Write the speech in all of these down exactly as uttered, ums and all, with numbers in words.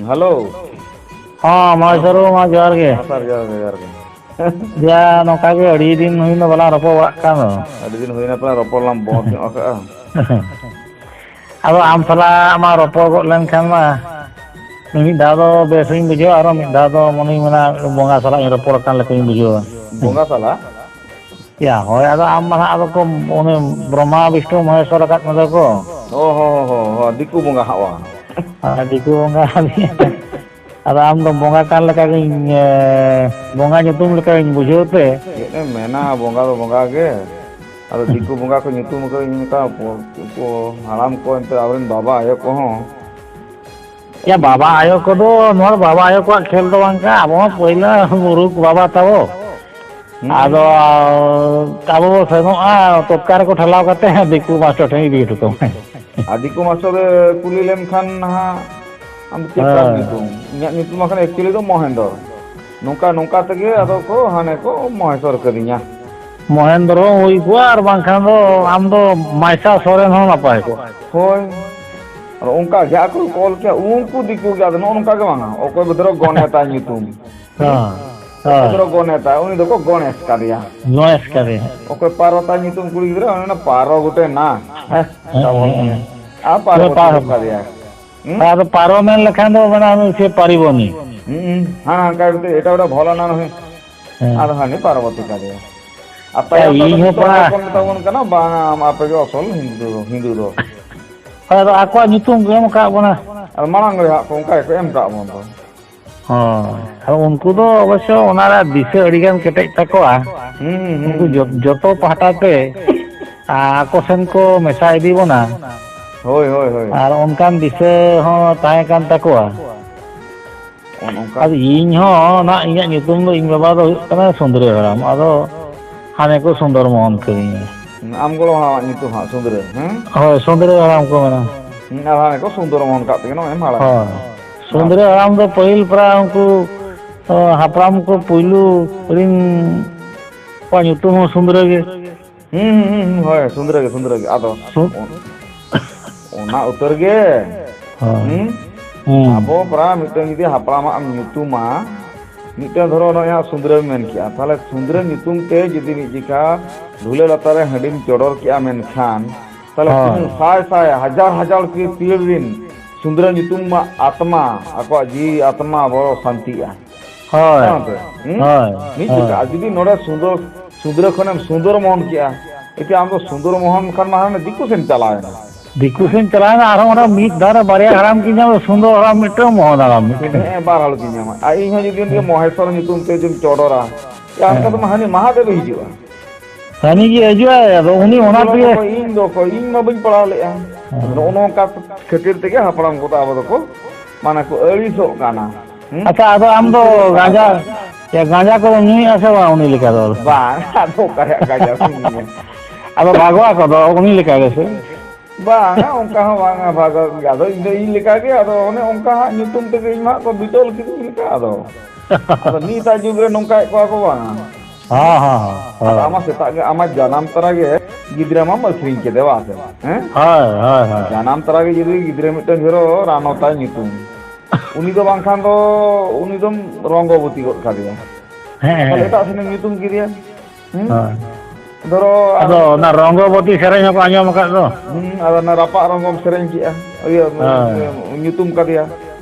Hello. ᱦᱚᱸ, ᱢᱚᱦᱮᱥ ᱵᱟᱹᱵᱩ, ᱢᱟ ᱡᱚᱦᱟᱨ ᱜᱮ᱾ ᱦᱮᱸ ᱥᱟᱨ, ᱡᱚᱦᱟᱨ ᱜᱮ, ᱡᱚᱦᱟᱨ ᱜᱮ᱾ ᱭᱟ, ᱱᱚᱝᱠᱟ ᱜᱮ ᱟᱹᱰᱤ ᱫᱤᱱ ᱦᱩᱭᱱᱟ ᱵᱟᱞᱟᱝ ᱨᱚᱯᱚᱲ ᱵᱟᱲᱟᱜ ᱠᱟᱱ ᱫᱚ᱾ ᱟᱹᱰᱤ ᱫᱤᱱ ᱦᱩᱭᱱᱟ ᱯᱟᱞᱮ ᱨᱚᱯᱚᱲ ᱞᱟᱝ ᱵᱚᱱᱫ ᱧᱚᱜ ᱟᱠᱟᱜᱼᱟ᱾ ᱟᱫᱚ ᱟᱢ ᱥᱟᱞᱟᱜ ᱢᱟ ᱨᱚᱯᱚᱲ ᱜᱚᱫ ᱞᱮᱱᱠᱷᱟᱱ ᱢᱟ ᱢᱤᱫ ᱫᱷᱟᱣ ᱫᱚ ᱵᱮᱥ ᱤᱧ ᱵᱩᱡᱷᱟᱹᱣᱟ, ᱟᱨᱚ ᱢᱤᱫ ᱫᱷᱟᱣ ᱫᱚ ᱢᱚᱱᱮᱧ ᱢᱮᱱᱟ ᱵᱚᱸᱜᱟ ᱥᱟᱞᱟᱜ ᱤᱧ ᱨᱚᱯᱚᱲ ᱠᱟᱱ ᱞᱮᱠᱟᱧ ᱵᱩᱡᱷᱟᱹᱣᱟ᱾ ᱵᱚᱸᱜᱟ ᱥᱟᱞᱟᱜ? ᱭᱟ, ᱦᱳᱭ, ᱟᱫᱚ ᱟᱢ ᱢᱟ ᱦᱟᱸᱜ ᱟᱫᱚ ᱠᱚ ᱩᱱᱤ ᱵᱨᱚᱦᱢᱟ ᱵᱤᱥᱱᱩ ᱢᱚᱦᱮᱥᱣᱚᱨ ᱟᱠᱟᱫ ᱢᱮᱫᱚ ᱠᱚ᱾ ᱚ ᱦᱚ ᱦᱚ ᱦᱚ, ᱫᱤᱠᱩ ᱵᱚᱸᱜᱟ ᱦᱟᱜ ᱣᱟ᱾ ᱟᱨ ᱫᱤᱠᱩ ᱵᱚᱸᱜᱟ᱾ ᱟᱫᱚ ᱟᱢ ᱫᱚ ᱵᱚᱸᱜᱟ ᱠᱟᱱ ᱞᱮᱠᱟ ᱜᱤᱧ, ᱮ, ᱵᱚᱸᱜᱟ ᱧᱩᱛᱩᱢ ᱞᱮᱠᱟᱧ ᱵᱩᱡᱷᱟᱹᱣ ᱛᱮ᱾ ᱪᱮᱫ ᱮᱢ ᱢᱮᱱᱟ, ᱵᱚᱸᱜᱟ ᱫᱚ ᱵᱚᱸᱜᱟ ᱜᱮ᱾ ᱟᱫᱚ ᱫᱤᱠᱩ ᱵᱚᱸᱜᱟ ᱠᱚ ᱧᱩᱛᱩᱢ ᱟᱠᱟᱫᱟᱹᱧ ᱢᱮᱛᱟ ᱠᱚ, ᱩᱱᱠᱩ ᱦᱟᱲᱟᱢ ᱠᱚ ᱮᱱᱛᱮ ᱟᱵᱚᱨᱮᱱ ᱵᱟᱵᱟ ᱟᱭᱳ ᱠᱚᱦᱚᱸ᱾ ᱭᱟ, ᱵᱟᱵᱟ ᱟᱭᱳ ᱠᱚᱫᱚ ᱱᱚᱣᱟ ᱵᱟᱵᱟ ᱟᱭᱳ ᱠᱚᱣᱟᱜ ᱠᱷᱮᱞ ᱫᱚ ᱵᱟᱝ ᱠᱟᱱᱟ᱾ ᱟᱵᱚ ᱦᱚᱸ ᱯᱟᱹᱦᱤᱞ ᱢᱩᱨᱩᱠ ᱵᱟᱵᱟ ᱛᱟᱵᱚ᱾ ᱦᱩᱸ᱾ ᱟᱫᱚ ᱟᱵᱚ ᱵᱚ ᱥᱮᱱᱚᱜᱼᱟ, ᱛᱚᱛᱠᱟ ᱨᱮᱠᱚ ᱴᱷᱮᱞᱟᱣ ᱠᱟᱛᱮ ᱫᱤᱠᱩ ᱢᱟᱥᱴᱟᱨ ᱴᱷᱮᱱ ᱤᱫᱤ ᱦᱚᱴᱚ ᱠᱟᱢᱟᱭ᱾ ᱟᱨ ᱫᱤᱠᱩ ᱢᱟᱥᱴᱟᱨ ᱮ ᱠᱩᱞᱤ ᱞᱮᱱᱠᱷᱟᱱ ᱱᱟᱦᱟᱜ, ᱟᱢ ᱫᱚ ᱪᱮᱫ ᱛᱟᱢ ᱦᱮᱸ᱾ ᱧᱩᱛᱩᱢ? ᱤᱧᱟᱹᱜ ᱧᱩᱛᱩᱢ ᱵᱟᱠᱷᱟᱱ actually ᱫᱚ ᱢᱚᱦᱮᱱᱫᱚᱨ᱾ ᱱᱚᱝᱠᱟ ᱱᱚᱝᱠᱟ ᱛᱮᱜᱮ ᱟᱫᱚ ᱠᱚ ᱦᱟᱱᱮ ᱠᱚ ᱢᱚᱦᱮᱥᱚᱨ ᱠᱟᱹᱫᱤᱧᱟ᱾ ᱢᱚᱦᱮᱱᱫᱨᱚ ᱦᱩᱭ ᱠᱚᱜᱼᱟ, ᱟᱨ ᱵᱟᱝᱠᱷᱟᱱ ᱫᱚ ᱟᱢ ᱫᱚ ᱢᱟᱭᱥᱟ ᱥᱚᱨᱮᱱ ᱦᱚᱸ ᱱᱟᱯᱟᱭ ᱠᱚᱜᱼᱟ᱾ ᱦᱳᱭ᱾ ᱟᱫᱚ ᱚᱱᱠᱟ ᱜᱮ ᱟᱠᱚ ᱠᱚ ᱚᱞ ᱠᱮᱭᱟ, ᱩᱱᱠᱩ ᱫᱤᱠᱩ ᱜᱮ᱾ ᱟᱫᱚ ᱱᱚᱜᱼᱚ ᱱᱚᱝᱠᱟ ᱜᱮ ᱵᱟᱝᱟ, ᱚᱠᱚᱭ ᱵᱚᱫᱷᱨᱚ ᱜᱚᱱᱮᱛᱟ ᱧᱩᱛᱩᱢ᱾ ᱦᱮᱸ, ᱚᱠᱚᱭ ᱦᱮᱸ᱾ ᱵᱚᱫᱷᱨᱚ ᱜᱚᱱᱮᱛᱟ, ᱩᱱᱤ ᱫᱚᱠᱚ ᱜᱚᱱᱮᱥ ᱠᱟᱫᱮᱭᱟ᱾ ᱜᱚᱱᱮᱥ ᱠᱟᱫᱮᱭᱟ᱾ ᱚᱠᱚᱭ ᱯᱟᱨᱚᱛᱟ ᱧᱩᱛᱩᱢ ᱠᱩᱲᱤ ᱜᱤᱫᱽᱨᱟᱹ, ᱩᱱᱤ ᱚᱱᱟ ᱯᱟᱨᱚ ᱜᱚᱴᱮ ᱱᱟ᱾ ᱦᱮᱸ, ᱦᱮᱸ, ᱦᱮᱸ᱾ ᱟᱨ ᱯᱟᱨᱚ ᱯᱟᱨᱚ᱾ ᱜᱚᱴᱮ ᱠᱟᱫᱮᱭᱟ᱾ ᱦᱩᱸ? ᱟᱫᱚ ᱯᱟᱨᱚ ᱢᱮᱱ ᱞᱮᱠᱷᱟᱱ ᱫᱚ ᱢᱟᱱᱮ ᱩᱱᱤ ᱥᱮ ᱯᱟᱨᱤᱵᱚᱱᱤ᱾ ᱦᱩᱸ, ᱦᱩᱸ᱾ ᱦᱟᱱᱟ ᱦᱟᱱᱠᱟ ᱢᱤᱫᱴᱮᱡ ᱮᱴᱟᱜ ᱦᱚᱲᱟᱜ ᱵᱷᱚᱞᱟ ᱱᱟᱱ ᱦᱩᱭ᱾ ᱦᱮᱸ᱾ ᱟᱫᱚ ᱦᱟᱹᱱᱤ ᱯᱟᱨᱵᱚᱛᱤ ᱠᱟᱫᱮᱭᱟ᱾ ᱟᱨ ᱛᱟᱭᱚᱢ ᱤᱧ ᱫᱚ ᱦᱚᱸ ᱡᱚᱛᱚ ᱯᱟᱲᱟ ᱦᱚᱲ ᱠᱚ ᱢᱮᱛᱟ ᱵᱚᱱ ᱠᱟᱱᱟ, "ᱵᱟᱝ, ᱟᱢ ᱟᱯᱮ ᱜᱮ ᱟᱥᱚᱞ ᱦᱤᱱᱫᱩ ᱫᱚ, ᱦᱤᱱᱫᱩ ᱫᱚ᱾" ᱦᱳᱭ, ᱟᱫᱚ ᱟᱠᱚᱣᱟᱜ ᱧᱩᱛᱩᱢ ᱠᱚ ᱮᱢ ᱟᱠᱟᱫ ᱵᱚᱱᱟ᱾ ᱟᱨ ᱢᱟᱲᱟᱝ ᱨᱮ ᱦᱟᱸᱜ ᱠᱚ ᱚᱱᱠᱟ ᱜᱮᱠᱚ ᱮᱢ ᱠᱟᱜ ᱵᱚᱱ ᱫᱚ᱾ ᱦᱳᱭ, ᱟᱫᱚ ᱩᱱᱠᱩ ᱫᱚ ᱚᱵᱚᱥᱥᱚ ᱚᱱᱟ ᱨᱮᱭᱟᱜ ᱫᱤᱥᱟᱹ ᱟᱹᱰᱤ ᱜᱟᱱ ᱠᱮᱴᱮᱡ ᱛᱟᱠᱚᱣᱟ᱾ ᱦᱩᱸ, ᱦᱩᱸ, ᱩᱱᱠᱩ ᱦᱩᱸ᱾ ᱡᱚ-, ᱡᱚᱛᱚ ᱯᱟᱦᱴᱟ ᱛᱮ ᱟᱠᱚ ᱥᱮᱱ ᱠᱚ ᱢᱮᱥᱟ ᱤᱫᱤ ᱵᱚᱱᱟ᱾ ᱦᱳᱭ, ᱦᱳᱭ, ᱦᱳᱭ᱾ ᱟᱨ ᱚᱱᱠᱟᱱ ᱫᱤᱥᱟᱹ ᱦᱚᱸ ᱛᱟᱦᱮᱸ ᱠᱟᱱ ᱛᱟᱠᱚᱣᱟ᱾ ᱚᱱ ᱚᱱᱠᱟ᱾ ᱟᱫᱚ ᱤᱧ ᱦᱚᱸ ᱱᱟᱜ ᱤᱧᱟᱹᱜ ᱧᱩᱛᱩᱢ ᱫᱚ, ᱤᱧ ᱵᱟᱵᱟ ᱫᱚ ᱦᱩᱭᱩᱜ ᱠᱟᱱᱟ ᱥᱩᱸᱫᱽᱨᱟᱹ ᱦᱟᱲᱟᱢ᱾ ᱟᱫᱚ ᱦᱟᱱᱮ ᱠᱚ ᱥᱩᱱᱫᱚᱨ ᱢᱳᱦᱚᱱ ᱠᱟᱹᱫᱤᱧᱟ᱾ ᱟᱢ ᱜᱚᱲᱚᱢ ᱦᱟᱲᱟᱢᱟᱜ ᱧᱩᱛᱩᱢ ᱦᱟᱸᱜ ᱥᱩᱸᱫᱽᱨᱟᱹ, ᱦᱮᱸ? ᱦᱳᱭ, ᱥᱩᱸᱫᱽᱨᱟᱹ ᱦᱟᱲᱟᱢ ᱠᱚ ᱢᱮᱱᱟ᱾ ᱦᱩᱸ, ᱟᱨ ᱦᱟᱱᱮ ᱠᱚ ᱥᱩᱱᱫᱚᱨ ᱢᱳᱦᱚᱱ ᱠᱟᱜ ᱛᱮᱜᱮ ᱱᱚᱜᱼᱚᱭ ᱮᱢ ᱦᱟᱲᱟᱢ ᱦᱳᱭ᱾ ᱠᱟᱱᱟ᱾ ᱥᱩᱸᱫᱽᱨᱟᱹ ᱦᱟᱲᱟᱢ ᱫᱚ ᱯᱟᱹᱦᱤᱞ ᱯᱟᱨᱟ ᱩᱱᱠᱩ, ᱚ, ᱦᱟᱯᱲᱟᱢ ᱠᱚ ᱯᱩᱭᱞᱩ ᱨᱤᱱ ᱠᱚᱣᱟᱜ ᱧᱩᱛᱩᱢ ᱦᱚᱸ ᱥᱩᱸᱫᱽᱨᱟᱹ ᱜᱮ᱾ ᱦᱩᱸ, ᱦᱩᱸ, ᱦᱩᱸ, ᱦᱩᱸ, ᱦᱳᱭ, ᱥᱩᱸᱫᱽᱨᱟᱹ ᱜᱮ, ᱥᱩᱸᱫᱽᱨᱟᱹ ᱜᱮ᱾ ᱟᱫᱚ ᱥᱩ- ᱚᱱ-, ᱚᱱᱟ ᱩᱛᱟᱹᱨ ᱜᱮ᱾ ᱦᱳᱭ᱾ ᱦᱩᱸ? ᱦᱩᱸ᱾ ᱟᱵᱚ ᱯᱨᱟᱭ ᱢᱤᱫᱴᱟᱝ ᱡᱩᱫᱤ ᱦᱟᱯᱲᱟᱢᱟᱜ ᱮᱢ ᱧᱩᱛᱩᱢᱟ, ᱢᱤᱫᱴᱟᱝ ᱫᱷᱚᱨᱚ ᱱᱚᱜᱼᱚᱭ ᱦᱟᱸᱜ ᱥᱩᱸᱫᱽᱨᱟᱹᱢ ᱢᱮᱱ ᱠᱮᱜᱼᱟ, ᱛᱟᱦᱚᱞᱮ ᱥᱩᱸᱫᱽᱨᱟᱹ ᱧᱩᱛᱩᱢ ᱛᱮ ᱡᱩᱫᱤ ᱢᱤᱫ ᱡᱮᱠᱷᱟ ᱰᱷᱩᱞᱟᱹ ᱞᱟᱛᱟᱨ ᱨᱮ ᱦᱟᱺᱰᱤᱢ ᱪᱚᱰᱚᱨ ᱠᱮᱜᱼᱟ, ᱢᱮᱱᱠᱷᱟᱱ ᱛᱟᱦᱚᱞᱮ ᱦᱳᱭ᱾ ᱛᱤᱱᱟᱹᱜ ᱥᱟᱭ ᱥᱟᱭ, ᱦᱟᱡᱟᱨ ᱦᱟᱡᱟᱨ ᱯᱤ-, ᱯᱤᱲ ᱨᱤᱱ ᱥᱩᱸᱫᱽᱨᱟᱹ ᱧᱩᱛᱩᱢ ᱢᱟ ᱟᱛᱢᱟ, ᱟᱠᱚᱣᱟᱜ ᱡᱤᱣᱤ ᱟᱛᱢᱟ ᱵᱚᱲᱚ ᱥᱟᱱᱛᱤᱜᱼᱟ᱾ ᱦᱳᱭ᱾ ᱦᱮᱸ ᱥᱮ? ᱦᱩᱸ? ᱦᱳᱭ, ᱢᱤᱫ ᱦᱳᱭ᱾ ᱡᱮᱠᱷᱟ, ᱟᱨ ᱡᱩᱫᱤ ᱱᱚᱰᱮ ᱥᱩᱸᱫᱚᱨ, ᱥᱩᱸᱫᱽᱨᱟᱹ ᱠᱷᱚᱱᱮᱢ ᱥᱩᱸᱫᱚᱨ ᱢᱚᱦᱚᱱ ᱠᱮᱜᱼᱟ, ᱮᱠᱮ ᱟᱢ ᱫᱚ ᱥᱩᱸᱫᱚᱨ ᱢᱚᱦᱚᱱ ᱠᱷᱟᱱ ᱢᱟ ᱦᱟᱱᱮ ᱫᱤᱠᱩ ᱥᱮᱫ ᱪᱟᱞᱟᱣ ᱮᱱᱟ᱾ ᱫᱤᱠᱩ ᱥᱮᱫ ᱪᱟᱞᱟᱣ ᱮᱱᱟ, ᱟᱨᱦᱚᱸ ᱚᱱᱟ ᱢᱤᱫ ᱫᱷᱟᱣ ᱨᱮ ᱵᱟᱨᱭᱟ ᱦᱟᱲᱟᱢ ᱠᱤᱱ ᱧᱟᱢᱟ, ᱥᱩᱸᱫᱚᱨ ᱦᱟᱲᱟᱢ ᱢᱤᱫᱴᱟᱝ, ᱢᱚᱦᱚᱱ ᱦᱟᱲᱟᱢ ᱢᱤᱫᱴᱟᱝ᱾ ᱦᱮᱸ, ᱵᱟᱨ ᱦᱚᱲ ᱠᱤᱱ ᱧᱟᱢᱟ᱾ ᱟᱨ ᱤᱧ ᱦᱚᱸ ᱡᱩᱫᱤ ᱩᱱᱤ ᱦᱮᱸ᱾ ᱢᱚᱦᱮᱥᱚᱨ ᱧᱩᱛᱩᱢ ᱛᱮ ᱡᱩᱫᱤᱢ ᱪᱚᱰᱚᱨᱟ, ᱭᱟ, ᱚᱱᱠᱟ ᱫᱚ ᱦᱮᱸ᱾ ᱢᱟ ᱦᱟᱹᱱᱤ ᱢᱟᱦᱟᱫᱮᱵᱮ ᱦᱤᱡᱩᱜᱼᱟ᱾ ᱦᱟᱹᱱᱤ ᱜᱮ ᱦᱤᱡᱩᱜᱼᱟᱭ, ᱟᱫᱚ ᱩᱱᱤ ᱚᱱᱟ ᱛᱮᱜᱮ ᱤᱧ ᱫᱚ ᱚᱠᱚᱭ, ᱤᱧ ᱢᱟ ᱵᱟᱹᱧ ᱯᱟᱲᱦᱟᱣ ᱞᱮᱜᱼᱟ᱾ ᱦᱮᱸ᱾ ᱱᱚᱜᱼᱚ ᱱᱚᱝᱠᱟ ᱠᱷᱟᱹᱛᱤᱨ ᱛᱮᱜᱮ ᱦᱟᱯᱲᱟᱢ ᱠᱚᱫᱚ ᱟᱵᱚ ᱫᱚᱠᱚ, ᱢᱟᱱᱮ, ᱠᱚ ᱟᱹᱲᱤᱥᱚᱜ ᱠᱟᱱᱟ᱾ ᱦᱩᱸ? ᱟᱪᱪᱷᱟ, ᱟᱫᱚ ᱟᱢ ᱫᱚ ᱩᱱᱠᱩ ᱫᱚ ᱜᱟᱸᱡᱟ, ᱯᱟᱲᱦᱟᱣ ᱪᱮ, ᱜᱟᱸᱡᱟ ᱠᱚᱫᱚ ᱧᱩᱭᱮᱫᱼᱟ ᱥᱮ ᱵᱟᱝ ᱩᱱᱤ ᱞᱮᱠᱟ ᱫᱚ? ᱵᱟᱝ, ᱟᱫᱚ ᱚᱠᱟ ᱨᱮᱭᱟᱜ ᱜᱟᱸᱡᱟ ᱠᱚᱧ ᱧᱩᱭᱟ? ᱟᱫᱚ ᱵᱷᱟᱜᱚᱜ ᱟᱠᱚ ᱫᱚ ᱩᱱᱤ ᱞᱮᱠᱟ ᱜᱮ ᱥᱮ? ᱵᱟᱝᱟ, ᱚᱱᱠᱟ ᱦᱚᱸ ᱵᱟᱝᱟ, ᱵᱷᱟᱜᱚᱜ ᱜᱮᱭᱟ᱾ ᱟᱫᱚ ᱤᱧ ᱫᱚ ᱤᱧ ᱞᱮᱠᱟ ᱜᱮ, ᱟᱫᱚ ᱚᱱᱮ ᱚᱱᱠᱟ ᱦᱟᱸᱜ ᱧᱩᱛᱩᱢ ᱛᱮᱜᱮ ᱤᱧ ᱢᱟ ᱦᱟᱸᱜ ᱠᱚ ᱵᱤᱴᱚᱞ ᱠᱤᱫᱤᱧ ᱞᱮᱠᱟ᱾ ᱟᱫᱚ, ᱟᱫᱚ ᱱᱤᱛᱟᱜ ᱡᱩᱜᱽ ᱨᱮ ᱱᱚᱝᱠᱟᱭᱮᱫ ᱠᱚᱣᱟ ᱠᱚ ᱵᱟᱝᱟ᱾ ᱦᱚᱸ, ᱦᱚᱸ, ᱦᱚᱸ, ᱟᱫᱚ ᱦᱳᱭ᱾ ᱟᱢᱟᱜ ᱥᱮᱛᱟᱜ ᱜᱮ, ᱟᱢᱟᱜ ᱡᱟᱱᱟᱢ ᱛᱚᱨᱟ ᱜᱮ ᱜᱤᱫᱽᱨᱟᱹ ᱢᱟᱢ ᱟᱹᱠᱷᱨᱤᱧ ᱠᱮᱫᱮ, ᱵᱟᱝ ᱥᱮ? ᱦᱮᱸ? ᱦᱳᱭ, ᱦᱳᱭ, ᱦᱳᱭ᱾ ᱡᱟᱱᱟᱢ ᱛᱚᱨᱟ ᱜᱮ ᱡᱩᱫᱤ ᱜᱤᱫᱽᱨᱟᱹ ᱢᱤᱫᱴᱟᱝ ᱡᱷᱚᱨᱚ ᱨᱟᱱᱚ ᱛᱟᱭ ᱧᱩᱛᱩᱢ, ᱩᱱᱤ ᱫᱚ ᱵᱟᱝᱠᱷᱟᱱ ᱫᱚ ᱩᱱᱤ ᱫᱚᱢ ᱨᱚᱝᱜᱚᱵᱚᱛᱤ ᱜᱚᱫ ᱠᱟᱫᱮᱭᱟ᱾ ᱦᱮᱸ, ᱛᱟᱦᱞᱮ ᱦᱮᱸ᱾ ᱮᱴᱟᱜ ᱥᱮᱱᱮᱢ ᱧᱩᱛᱩᱢ ᱠᱮᱫᱮᱭᱟ᱾ ᱦᱩᱸ? ᱦᱳᱭ᱾ ᱫᱷᱚᱨᱚ ᱟᱨ ᱟᱫᱚ ᱚᱱᱟ ᱨᱚᱝᱜᱚᱵᱚᱛᱤ ᱥᱮᱨᱮᱧ ᱦᱚᱸᱠᱚ ᱟᱸᱡᱚᱢ ᱟᱠᱟᱫ ᱫᱚ᱾ ᱦᱩᱸ, ᱟᱫᱚ ᱚᱱᱟ ᱨᱟᱯᱟᱜ ᱨᱚᱝᱜᱚᱢ ᱥᱮᱨᱮᱧ ᱠᱮᱜᱼᱟ᱾ ᱤᱭᱟᱹ, ᱦᱳᱭ᱾ ᱧᱩᱛᱩᱢ ᱠᱟᱫᱮᱭᱟ᱾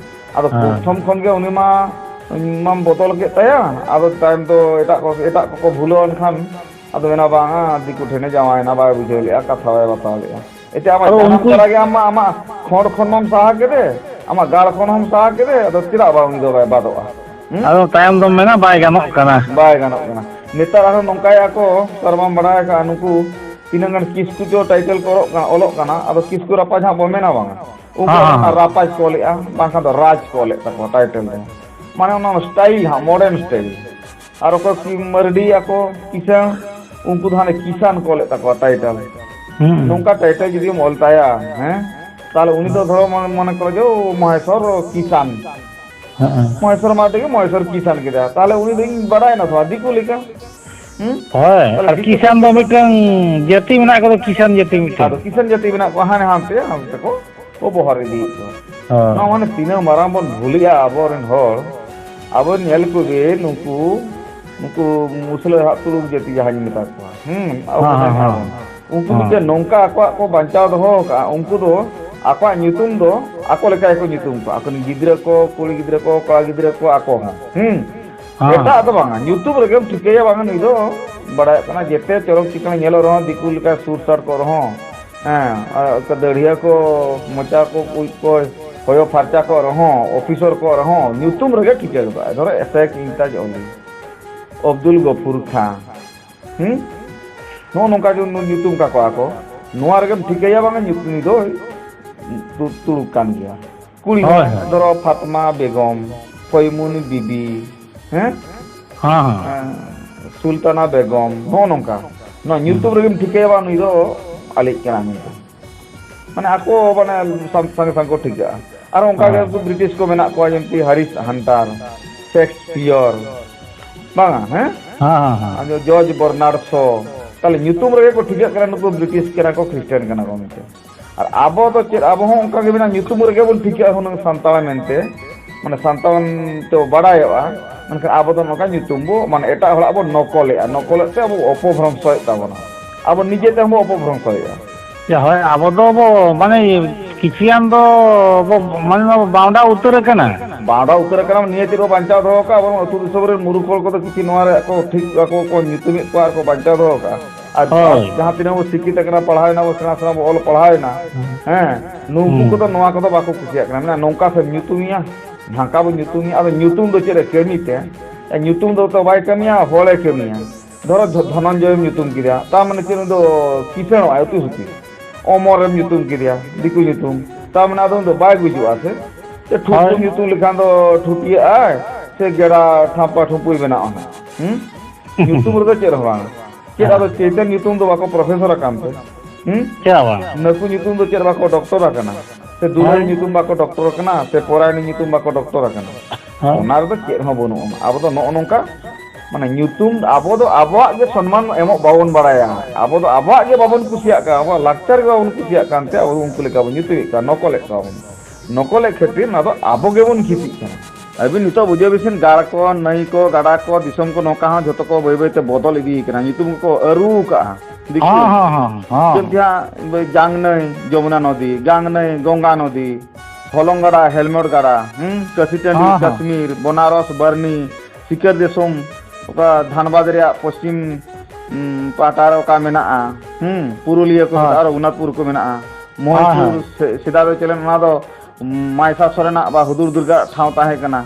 ᱟᱫᱚ ᱦᱮᱸ᱾ ᱯᱨᱚᱛᱷᱚᱢ ᱠᱷᱚᱱ ᱜᱮ ᱩᱱᱤ ᱢᱟ, ᱢᱟᱢ ᱵᱚᱫᱚᱞ ᱠᱮᱫ ᱛᱟᱭᱟ᱾ ᱟᱫᱚ ᱛᱟᱭᱚᱢ ᱫᱚ ᱮᱴᱟᱜ ᱠᱚ, ᱮᱴᱟᱜ ᱠᱚᱠᱚ ᱵᱷᱩᱞᱟᱹᱣ ᱮᱱ ᱠᱷᱟᱱ, ᱟᱫᱚ ᱢᱮᱱᱟ, "ᱵᱟᱝᱟ, ᱫᱤᱠᱩ ᱴᱷᱮᱱᱮ ᱡᱟᱶᱟᱭᱮᱱᱟ, ᱵᱟᱭ ᱵᱩᱡᱷᱟᱹᱣ ᱞᱮᱜᱼᱟ, ᱠᱟᱛᱷᱟ ᱵᱟᱭ ᱵᱟᱛᱟᱣ ᱞᱮᱜᱼᱟ᱾" ᱮᱱᱛᱮ ᱟᱢᱟᱜ ᱟᱫᱚ ᱡᱟᱱᱟᱢ ᱩᱱᱠᱩ ᱛᱚᱨᱟ ᱜᱮ ᱟᱢ ᱢᱟ ᱟᱢᱟᱜ ᱠᱷᱚᱸᱰ ᱠᱷᱚᱱ ᱢᱟᱢ ᱥᱟᱦᱟ ᱠᱮᱫᱮ, ᱟᱢᱟᱜ ᱜᱟᱲ ᱠᱷᱚᱱ ᱦᱚᱸᱢ ᱥᱟᱦᱟ ᱠᱮᱫᱮ, ᱟᱫᱚ ᱪᱮᱫᱟᱜ ᱵᱟᱝ ᱩᱱᱤ ᱫᱚ ᱵᱟᱭ ᱵᱟᱫᱚᱜᱼᱟ? ᱦᱩᱸ? ᱟᱫᱚ ᱛᱟᱭᱚᱢ ᱫᱚᱢ ᱢᱮᱱᱟ, "ᱵᱟᱭ ᱜᱟᱱᱚᱜ ᱠᱟᱱᱟ᱾" ᱵᱟᱭ ᱜᱟᱱᱚᱜ ᱠᱟᱱᱟ᱾ ᱱᱮᱛᱟᱨ ᱟᱨᱦᱚᱸ ᱱᱚᱝᱠᱟᱭᱟ ᱠᱚ, ᱥᱟᱨ ᱢᱟᱢ ᱵᱟᱲᱟᱭ ᱟᱠᱟᱫᱼᱟ, ᱱᱩᱠᱩ ᱛᱤᱱᱟᱹᱜ ᱜᱟᱱ ᱠᱤᱥᱠᱩ ᱪᱚ title ᱠᱚ ᱚᱞᱚᱜ ᱠᱟᱱᱟ, ᱚᱞᱚᱜ ᱠᱟᱱᱟ, ᱟᱫᱚ ᱠᱤᱥᱠᱩ ᱨᱟᱯᱟᱡᱽ ᱦᱟᱸᱜ ᱵᱚ ᱢᱮᱱᱟ ᱵᱟᱝᱟ᱾ ᱩᱱᱠᱩ ᱦᱮᱸ, ᱦᱮᱸ, ᱚᱱᱟ ᱦᱮᱸ᱾ ᱨᱟᱯᱟᱡᱽ ᱠᱚ ᱚᱞᱮᱜᱼᱟ, ᱵᱟᱝᱠᱷᱟᱱ ᱫᱚ ᱨᱟᱡᱽ ᱠᱚ ᱚᱞᱮᱫ ᱛᱟᱠᱚᱣᱟ title ᱫᱚ᱾ ᱢᱟᱱᱮ ᱚᱱᱟ style ᱦᱟᱸᱜ, modern style᱾ ᱟᱨ ᱚᱠᱚᱭ ᱠᱤ ᱢᱟᱹᱨᱰᱤ ᱟᱠᱚ, ᱠᱤᱥᱟᱹᱬ, ᱩᱱᱠᱩ ᱫᱚ ᱦᱟᱱᱮ ᱠᱤᱥᱟᱱ ᱠᱚ ᱚᱞᱮᱫ ᱛᱟᱠᱚᱣᱟ title᱾ ᱦᱩᱸ᱾ ᱱᱚᱝᱠᱟ title ᱡᱩᱫᱤᱢ ᱚᱞ ᱛᱟᱭᱟ, ᱦᱮᱸ, ᱛᱟᱦᱞᱮ ᱩᱱᱤ ᱫᱚ ᱫᱷᱚᱨᱚ ᱢᱚᱱᱮ, ᱢᱚᱱᱮ ᱠᱚᱨᱚ ᱡᱮ, ᱳ, ᱢᱚᱦᱮᱥᱚᱨ ᱠᱤᱥᱟᱱ᱾ ᱦᱮᱸ᱾ ᱢᱚᱦᱮᱥᱚᱨ ᱢᱟᱨᱰᱤ ᱜᱮ ᱢᱚᱦᱮᱥᱚᱨ ᱠᱤᱥᱟᱱ ᱠᱮᱫᱟ᱾ ᱛᱟᱦᱞᱮ ᱩᱱᱤ ᱫᱚ ᱤᱧ ᱵᱟᱰᱟᱭᱮᱱᱟ ᱥᱮ ᱵᱟᱝ? ᱫᱤᱠᱩ ᱞᱮᱠᱟ᱾ ᱦᱩᱸ? ᱦᱳᱭ, ᱛᱟᱦᱞᱮ ᱟᱨ ᱫᱤᱠᱩ ᱠᱤᱥᱟᱱ ᱫᱚ ᱢᱤᱫᱴᱟᱝ ᱡᱟᱹᱛᱤ ᱢᱮᱱᱟᱜ ᱠᱟᱫᱟ, ᱠᱤᱥᱟᱱ ᱡᱟᱹᱛᱤ ᱢᱤᱫᱴᱟᱝ᱾ ᱟᱫᱚ ᱠᱤᱥᱟᱱ ᱡᱟᱹᱛᱤ ᱢᱮᱱᱟᱜ ᱠᱚᱣᱟ, ᱦᱟᱱᱮ ᱦᱟᱱᱛᱮ, ᱦᱟᱱᱛᱮ ᱠᱚ ᱵᱚᱦᱚᱨ ᱤᱫᱤᱭᱮᱫ ᱠᱚᱣᱟ᱾ ᱦᱮᱸ᱾ ᱱᱚᱣᱟ ᱢᱟᱱᱮ ᱛᱤᱱᱟᱹᱜ ᱢᱟᱨᱟᱝ ᱵᱚᱱ ᱵᱷᱩᱞᱮᱜᱼᱟ ᱟᱵᱚᱨᱮᱱ ᱦᱚᱲ᱾ ᱟᱵᱚ ᱧᱮᱞ ᱠᱚᱜᱮ ᱱᱩᱠᱩ, ᱱᱩᱠᱩ ᱢᱩᱥᱞᱟᱹ ᱦᱟᱜ ᱛᱩᱲᱩᱠ ᱡᱟᱹᱛᱤ ᱡᱟᱦᱟᱸᱧ ᱢᱮᱛᱟ ᱠᱚᱣᱟ᱾ ᱦᱩᱸ, ᱟᱵᱚ ᱦᱮᱸ, ᱦᱮᱸ, ᱢᱮᱱᱟ ᱦᱮᱸ᱾ ᱵᱚᱱ᱾ ᱩᱱᱠᱩ ᱦᱮᱸ᱾ ᱢᱤᱫᱴᱮᱱ ᱱᱚᱝᱠᱟ ᱟᱠᱚᱣᱟᱜ ᱠᱚ ᱵᱟᱧᱪᱟᱣ ᱫᱚᱦᱚ ᱟᱠᱟᱫᱼᱟ, ᱩᱱᱠᱩ ᱫᱚ ᱟᱠᱚᱣᱟᱜ ᱧᱩᱛᱩᱢ ᱫᱚ ᱟᱠᱚ ᱞᱮᱠᱟ ᱜᱮᱠᱚ ᱧᱩᱛᱩᱢ ᱠᱚᱣᱟ᱾ ᱟᱠᱚᱨᱮᱱ ᱜᱤᱫᱽᱨᱟᱹ ᱠᱚ, ᱠᱩᱲᱤ ᱜᱤᱫᱽᱨᱟᱹ ᱠᱚ, ᱠᱚᱲᱟ ᱜᱤᱫᱽᱨᱟᱹ ᱠᱚ, ᱟᱠᱚ ᱦᱚᱸ᱾ ᱦᱩᱸ᱾ ᱦᱮᱸ᱾ ᱮᱴᱟᱜ ᱫᱚ ᱵᱟᱝᱟ, ᱧᱩᱛᱩᱢ ᱨᱮᱜᱮᱢ ᱴᱷᱤᱠᱟᱹᱭᱟ ᱵᱟᱝᱟ ᱱᱩᱭ ᱫᱚ᱾ ᱵᱟᱲᱟᱭᱚᱜ ᱠᱟᱱᱟ ᱡᱮᱛᱮ ᱪᱚᱨᱚᱠ ᱪᱤᱠᱟᱹᱬ ᱧᱮᱞᱚᱜ ᱨᱮᱦᱚᱸ, ᱫᱤᱠᱩ ᱞᱮᱠᱟ ᱥᱩᱴ ᱥᱟᱴ ᱠᱚᱜ ᱨᱮᱦᱚᱸ, ᱦᱮᱸ, ᱟᱨ ᱫᱟᱹᱲᱦᱤᱭᱟᱹ ᱠᱚ, ᱢᱚᱪᱟ ᱠᱚ, ᱩᱵ ᱠᱚ, ᱦᱚᱭᱚ ᱯᱷᱟᱨᱪᱟ ᱠᱚᱜ ᱨᱮᱦᱚᱸ, ᱚᱯᱷᱤᱥᱚᱨ ᱠᱚᱜ ᱨᱮᱦᱚᱸ, ᱧᱩᱛᱩᱢ ᱨᱮᱜᱮ ᱴᱷᱤᱠᱟᱹ ᱜᱚᱫᱚᱜᱼᱟᱭ᱾ ᱫᱷᱚᱨᱚ, ᱮᱥᱮᱠ ᱤᱱᱪᱟᱨᱡᱽ ᱚᱞᱤ, ᱟᱵᱫᱩᱞ ᱜᱚᱯᱷᱩᱨ ᱠᱷᱟᱸ᱾ ᱦᱩᱸ? ᱱᱚᱜᱼᱚ ᱱᱚᱝᱠᱟ ᱡᱮ ᱧᱩᱛᱩᱢ ᱠᱟᱠᱚᱣᱟ ᱠᱚ, ᱱᱚᱣᱟ ᱨᱮᱜᱮᱢ ᱴᱷᱤᱠᱟᱹᱭᱟ ᱵᱟᱝᱟ ᱧᱩᱛᱩᱢ, ᱩᱱᱤ ᱫᱚᱭ ᱛᱩ-, ᱛᱩᱲᱩᱠ ᱠᱟᱱ ᱜᱮᱭᱟ᱾ ᱠᱩᱲᱤ ᱦᱳᱭ, ᱦᱚᱸ, ᱦᱳᱭ᱾ ᱫᱷᱚᱨᱚ, ᱯᱷᱟᱛᱢᱟ ᱵᱮᱜᱚᱢ, ᱯᱚᱭᱢᱩᱱᱤ ᱵᱤᱵᱤ, ᱦᱮᱸ? ᱦᱮᱸ, ᱦᱮᱸ᱾ ᱦᱮᱸ, ᱥᱩᱞᱛᱟᱱᱟ ᱵᱮᱜᱚᱢ, ᱱᱚᱜᱼᱚ ᱱᱚᱝᱠᱟ᱾ ᱱᱚᱣᱟ ᱧᱩᱛᱩᱢ ᱦᱩᱸ᱾ ᱨᱮᱜᱮᱢ ᱴᱷᱤᱠᱟᱹᱭᱟ ᱵᱟᱝ ᱱᱩᱭ ᱫᱚ ᱟᱞᱮᱭᱤᱡ ᱠᱟᱱᱟ ᱢᱮᱱᱛᱮ᱾ ᱢᱟᱱᱮ ᱟᱠᱚ ᱢᱟᱱᱮ ᱥᱟᱝ-, ᱥᱟᱝᱜᱮ ᱥᱟᱝ ᱠᱚ ᱴᱷᱤᱠᱟᱹᱜᱼᱟ᱾ ᱟᱨ ᱚᱱᱠᱟ ᱜᱮ ᱦᱮᱸ᱾ ᱩᱱᱠᱩ ᱵᱨᱤᱴᱤᱥ ᱠᱚ ᱢᱮᱱᱟᱜ ᱠᱚᱣᱟ, ᱡᱮᱢᱛᱤ ᱦᱟᱨᱤᱥ ᱦᱟᱱᱴᱟᱨ, ᱥᱮᱠᱥᱯᱤᱭᱚᱨ, ᱵᱟᱝᱟ, ᱦᱮᱸ? ᱦᱮᱸ, ᱦᱮᱸ, ᱦᱮᱸ᱾ ᱟᱫᱚ ᱡᱚᱨᱡᱽ ᱵᱚᱨᱱᱟᱨᱰ ᱥᱚ, ᱛᱟᱦᱞᱮ ᱧᱩᱛᱩᱢ ᱨᱮᱜᱮ ᱠᱚ ᱴᱷᱤᱠᱟᱹᱜ ᱠᱟᱱᱟ, ᱱᱩᱠᱩ ᱵᱨᱤᱴᱤᱥ ᱠᱟᱱᱟ ᱠᱚ, ᱠᱷᱨᱤᱥᱴᱟᱱ ᱠᱟᱱᱟ ᱠᱚ ᱢᱮᱱᱛᱮ᱾ ᱟᱨ ᱟᱵᱚ ᱫᱚ ᱪᱮᱫ, ᱟᱵᱚ ᱦᱚᱸ ᱚᱱᱠᱟ ᱜᱮ ᱢᱮᱱᱟᱜᱼᱟ, ᱧᱩᱛᱩᱢ ᱨᱮᱜᱮ ᱵᱚᱱ ᱴᱷᱤᱠᱟᱹᱜᱼᱟ ᱦᱩᱱᱟᱹᱝ ᱥᱟᱱᱛᱟᱲ ᱢᱮᱱᱛᱮ, ᱢᱟᱱᱮ ᱥᱟᱱᱛᱟᱲ ᱢᱮᱱᱛᱮ ᱵᱟᱲᱟᱭᱚᱜᱼᱟ, ᱢᱮᱱᱠᱷᱟᱱ ᱟᱵᱚ ᱫᱚ ᱱᱚᱝᱠᱟ ᱧᱩᱛᱩᱢ ᱵᱚ, ᱢᱟᱱᱮ ᱮᱴᱟᱜ ᱦᱚᱲᱟᱜ ᱵᱚ ᱱᱚᱠᱚᱞᱮᱜᱼᱟ, ᱱᱚᱠᱚᱞᱮᱫ ᱛᱮ ᱟᱵᱚ ᱚᱯᱚᱵᱷᱨᱚᱝᱥᱚᱭᱮᱫ ᱛᱟᱵᱚᱱᱟ, ᱟᱵᱚ ᱱᱤᱡᱮ ᱛᱮᱦᱚᱸ ᱵᱚ ᱚᱯᱚᱵᱷᱨᱚᱝᱥᱚᱭᱮᱫᱼᱟ᱾ ᱭᱟ, ᱦᱳᱭ, ᱟᱵᱚ ᱫᱚ ᱵᱚ, ᱢᱟᱱᱮ, ᱠᱤᱪᱷᱩ ᱜᱟᱱ ᱫᱚ ᱵᱚ, ᱢᱟᱱᱮ, ᱵᱟᱣᱰᱟ ᱩᱛᱟᱹᱨ ᱟᱠᱟᱱᱟ᱾ ᱵᱟᱣᱰᱟ ᱩᱛᱟᱹᱨ ᱟᱠᱟᱱᱟ, ᱱᱤᱭᱟᱹ ᱪᱮᱫ ᱵᱚ ᱵᱟᱧᱪᱟᱣ ᱫᱚᱦᱚ ᱠᱟᱜᱼᱟ? ᱟᱵᱚ ᱟᱹᱛᱩ ᱫᱤᱥᱚᱢ ᱨᱮᱱ ᱢᱩᱨᱩᱠ ᱦᱚᱲ ᱠᱚᱫᱚ ᱠᱤᱪᱷᱩ ᱱᱚᱣᱟ ᱨᱮᱭᱟᱜ ᱠᱚ ᱴᱷᱤᱠ ᱟᱠᱚ ᱠᱚ ᱧᱩᱛᱩᱢᱮᱫ ᱠᱚᱣᱟ ᱟᱨ ᱠᱚ ᱵᱟᱧᱪᱟᱣ ᱫᱚᱦᱚ ᱠᱟᱜᱼᱟ᱾ ᱟᱨ ᱦᱳᱭ᱾ ᱡᱟᱦᱟᱸ ᱛᱤᱱᱟᱹᱜ ᱵᱚ ᱥᱤᱠᱠᱷᱤᱛ ᱟᱠᱟᱱᱟ, ᱯᱟᱲᱦᱟᱣ ᱮᱱᱟ ᱵᱚ, ᱥᱮᱬᱟ ᱥᱮᱬᱟ ᱵᱚ ᱚᱞ ᱯᱟᱲᱦᱟᱣ ᱮᱱᱟ, ᱦᱮᱸ, ᱱᱩᱠᱩ ᱦᱩᱸ᱾ ᱠᱚᱫᱚ ᱱᱚᱣᱟ ᱠᱚᱫᱚ ᱵᱟᱠᱚ ᱠᱩᱥᱤᱭᱟᱜ ᱠᱟᱱᱟ᱾ ᱢᱮᱱᱟ, ᱱᱚᱝᱠᱟ ᱥᱮᱢ ᱧᱩᱛᱩᱢᱤᱭᱟ, ᱰᱷᱟᱝᱠᱟ ᱵᱚ ᱧᱩᱛᱩᱢᱤᱭᱟ, ᱟᱫᱚ ᱧᱩᱛᱩᱢ ᱫᱚ ᱪᱮᱫ ᱮ ᱠᱟᱹᱢᱤ ᱛᱮ? ᱧᱩᱛᱩᱢ ᱫᱚ ᱛᱚ ᱵᱟᱭ ᱠᱟᱹᱢᱤᱭᱟ, ᱦᱚᱲᱮ ᱠᱟᱹᱢᱤᱭᱟ᱾ ᱫᱷᱚᱨᱚ, ᱫᱷᱚ-, ᱫᱷᱚᱱᱚᱱᱡᱚᱭᱮᱢ ᱧᱩᱛᱩᱢ ᱠᱮᱫᱮᱭᱟ, ᱛᱟᱨ ᱢᱟᱱᱮ ᱪᱮᱫ, ᱩᱱᱤ ᱫᱚ ᱠᱤᱥᱟᱹᱬᱚᱜ ᱟᱭ, ᱩᱛᱩ ᱥᱩᱛᱤ᱾ ᱚᱢᱚᱨᱮᱢ ᱧᱩᱛᱩᱢ ᱠᱮᱫᱮᱭᱟ, ᱫᱤᱠᱩ ᱧᱩᱛᱩᱢ, ᱛᱟᱨ ᱢᱟᱱᱮ ᱟᱫᱚ ᱩᱱᱤ ᱫᱚ ᱵᱟᱭ ᱜᱩᱡᱩᱜᱼᱟ ᱥᱮ? ᱥᱮ ᱴᱷᱩᱴᱠᱩᱢ ᱦᱳᱭ᱾ ᱧᱩᱛᱩᱢ ᱞᱮᱠᱷᱟᱱ ᱫᱚ ᱴᱷᱩᱴᱤᱭᱟᱹᱜ ᱟᱭ, ᱥᱮ ᱜᱮᱰᱟ ᱴᱷᱟᱢᱯᱟ ᱴᱷᱩᱢᱯᱩᱭ ᱵᱮᱱᱟᱜᱼᱟ ᱦᱟᱸᱜ? ᱦᱩᱸ? ᱧᱩᱛᱩᱢ ᱨᱮᱫᱚ ᱪᱮᱫ ᱦᱚᱸ ᱵᱟᱝ᱾ ᱪᱮᱫ ᱟᱫᱚ ᱦᱮᱸ᱾ ᱪᱮᱛᱚᱱ ᱧᱩᱛᱩᱢ ᱫᱚ ᱵᱟᱠᱚ ᱯᱨᱚᱯᱷᱮᱥᱚᱨ ᱟᱠᱟᱱ ᱛᱮ? ᱦᱩᱸ? ᱪᱮᱫᱟᱜ ᱵᱟᱝ? ᱱᱟᱹᱠᱩ ᱧᱩᱛᱩᱢ ᱫᱚ ᱪᱮᱫ ᱵᱟᱠᱚ ᱰᱚᱠᱴᱚᱨ ᱟᱠᱟᱱᱟ? ᱥᱮ ᱫᱩᱞᱟᱹᱲ ᱦᱳᱭ᱾ ᱧᱩᱛᱩᱢ ᱵᱟᱠᱚ ᱰᱚᱠᱴᱚᱨ ᱟᱠᱟᱱᱟ? ᱥᱮ ᱯᱚᱨᱟᱭᱱᱤ ᱧᱩᱛᱩᱢ ᱵᱟᱠᱚ ᱰᱚᱠᱴᱚᱨ ᱟᱠᱟᱱᱟ? ᱦᱳᱭ᱾ ᱚᱱᱟ ᱨᱮᱫᱚ ᱪᱮᱫ ᱦᱚᱸ ᱵᱟᱹᱱᱩᱜᱼᱟ᱾ ᱟᱵᱚ ᱫᱚ ᱱᱚᱜᱼᱚ ᱱᱚᱝᱠᱟ, ᱢᱟᱱᱮ ᱧᱩᱛᱩᱢ, ᱟᱵᱚ ᱫᱚ ᱟᱵᱚᱣᱟᱜ ᱜᱮ ᱥᱚᱱᱢᱟᱱ ᱮᱢᱚᱜ ᱵᱟᱵᱚᱱ ᱵᱟᱲᱟᱭᱟ᱾ ᱟᱵᱚ ᱫᱚ ᱟᱵᱚᱣᱟᱜ ᱜᱮ ᱵᱟᱵᱚᱱ ᱠᱩᱥᱤᱭᱟᱜ ᱠᱟᱱᱟ, ᱟᱵᱚᱣᱟᱜ ᱞᱟᱠᱪᱟᱨ ᱜᱮ ᱵᱟᱵᱚᱱ ᱠᱩᱥᱤᱭᱟᱜ ᱠᱟᱱᱛᱮ ᱟᱵᱚ ᱫᱚ ᱩᱱᱠᱩ ᱞᱮᱠᱟ ᱵᱚᱱ ᱧᱩᱛᱩᱢᱮᱫ ᱠᱚᱣᱟ, ᱱᱚᱠᱚᱞᱮᱫ ᱠᱚᱣᱟ ᱵᱚᱱ᱾ ᱱᱚᱠᱚᱞᱮᱫ ᱠᱷᱟᱹᱛᱤᱨ ᱱᱚᱣᱟ ᱫᱚ ᱟᱵᱚ ᱜᱮᱵᱚᱱ ᱠᱷᱤᱛᱤᱜ ᱠᱟᱱᱟ᱾ ᱟᱹᱵᱤᱱ ᱱᱤᱛᱚᱜ ᱵᱩᱡᱷᱟᱹᱣ ᱵᱤᱱ ᱥᱮ, ᱜᱟᱲ ᱠᱚ, ᱱᱟᱹᱭ ᱠᱚ, ᱜᱟᱰᱟ ᱠᱚ, ᱫᱤᱥᱚᱢ ᱠᱚ, ᱱᱚᱝᱠᱟ ᱦᱚᱸ ᱡᱷᱚᱛᱚ ᱠᱚ ᱵᱟᱹᱭ ᱵᱟᱹᱭ ᱛᱮ ᱵᱚᱫᱚᱞ ᱤᱫᱤᱭ ᱠᱟᱱᱟ, ᱧᱩᱛᱩᱢ ᱠᱚᱠᱚ ᱟᱹᱨᱩ ᱠᱟᱜᱼᱟ ᱫᱤᱠᱩ᱾ ᱦᱚᱸ, ᱦᱚᱸ, ᱦᱚᱸ, ᱦᱚᱸ᱾ ᱪᱮᱫ ᱡᱟᱦᱟᱸ ᱡᱟᱝ ᱱᱟᱹᱭ ᱡᱚᱢᱩᱱᱟ ᱱᱚᱫᱤ, ᱜᱟᱝ ᱱᱟᱹᱭ ᱜᱚᱝᱜᱟ ᱱᱚᱫᱤ, ᱦᱚᱞᱚᱝ ᱜᱟᱰᱟ ᱦᱮᱞᱢᱚᱲ ᱜᱟᱰᱟ, ᱦᱩᱸ, ᱠᱟᱹᱥᱤ ᱴᱟᱺᱰᱤ, ᱦᱚᱸ, ᱦᱚᱸ᱾ ᱠᱟᱥᱢᱤᱨ, ᱵᱚᱱᱟᱨᱚᱥ, ᱵᱟᱨᱱᱤ, ᱥᱤᱠᱟᱹᱨ ᱫᱤᱥᱚᱢ, ᱚᱠᱟ ᱫᱷᱟᱱᱵᱟᱫᱽ ᱨᱮᱭᱟᱜ ᱯᱚᱥᱪᱤᱢ, ᱩᱸ, ᱯᱟᱦᱴᱟ ᱨᱮ ᱚᱠᱟ ᱢᱮᱱᱟᱜᱼᱟ, ᱦᱩᱸ, ᱯᱩᱨᱩᱞᱤᱭᱟᱹ ᱠᱚ ᱦᱳᱭ᱾ ᱢᱮᱛᱟᱜᱼᱟ, ᱨᱚᱜᱷᱩᱱᱟᱛᱷᱯᱩᱨ ᱠᱚ ᱢᱮᱱᱟᱜᱼᱟ, ᱦᱳᱭ, ᱢᱚᱦᱤᱥᱩᱨ, ᱦᱳᱭ᱾ ᱥᱮ-, ᱥᱮᱫᱟᱭ ᱫᱚ ᱪᱮᱫ ᱞᱮᱱᱟ, ᱚᱱᱟ ᱫᱚ ᱢᱟᱭᱥᱟ ᱥᱚᱨᱮᱱᱟᱜ ᱵᱟ ᱦᱩᱫᱩᱲ ᱫᱩᱨᱜᱟ ᱴᱷᱟᱶ ᱛᱟᱦᱮᱸ ᱠᱟᱱᱟ᱾